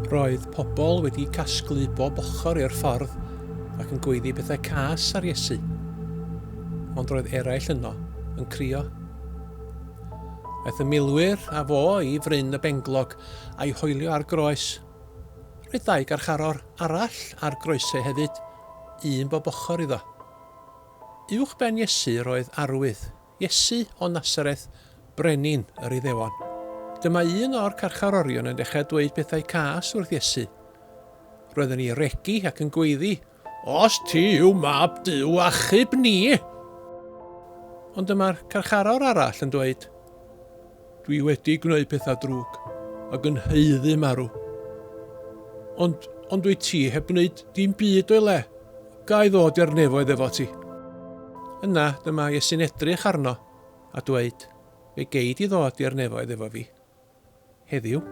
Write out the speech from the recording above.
Roedd pobl wedi casglu bob ochr i'r ffordd ac yn gweiddi pethau cas ar Iesu. Ond roedd eraill yno yn crio. Aeth y milwyr â fo i fryn y benglog a'i hoelio ar groes. Roedd ddau garcharor arall ar groesau hefyd, un bob ochr iddo. Uwch ben Iesu roedd arwydd, Iesu o Nasareth, brenin yr Iddewon. Dyma un o'r carcharorion yn dechrau dweud pethau cas wrth Iesu. Roedd yn ei regi ac yn gweiddi, Os ti yw mab Duw, achub ni! Ond dyma'r carcharor arall yn dweud, Dwi wedi gwneud pethau drwg ac yn haeddu marw. Ond, ond dwi ti heb wneud dim byd o'i le. Ga i ddod i'r nefoedd efo ti? Yna, dyma Iesu'n edrych arno a dweud, Fe gei di ddod i'r nefoedd efo fi. Heddiw.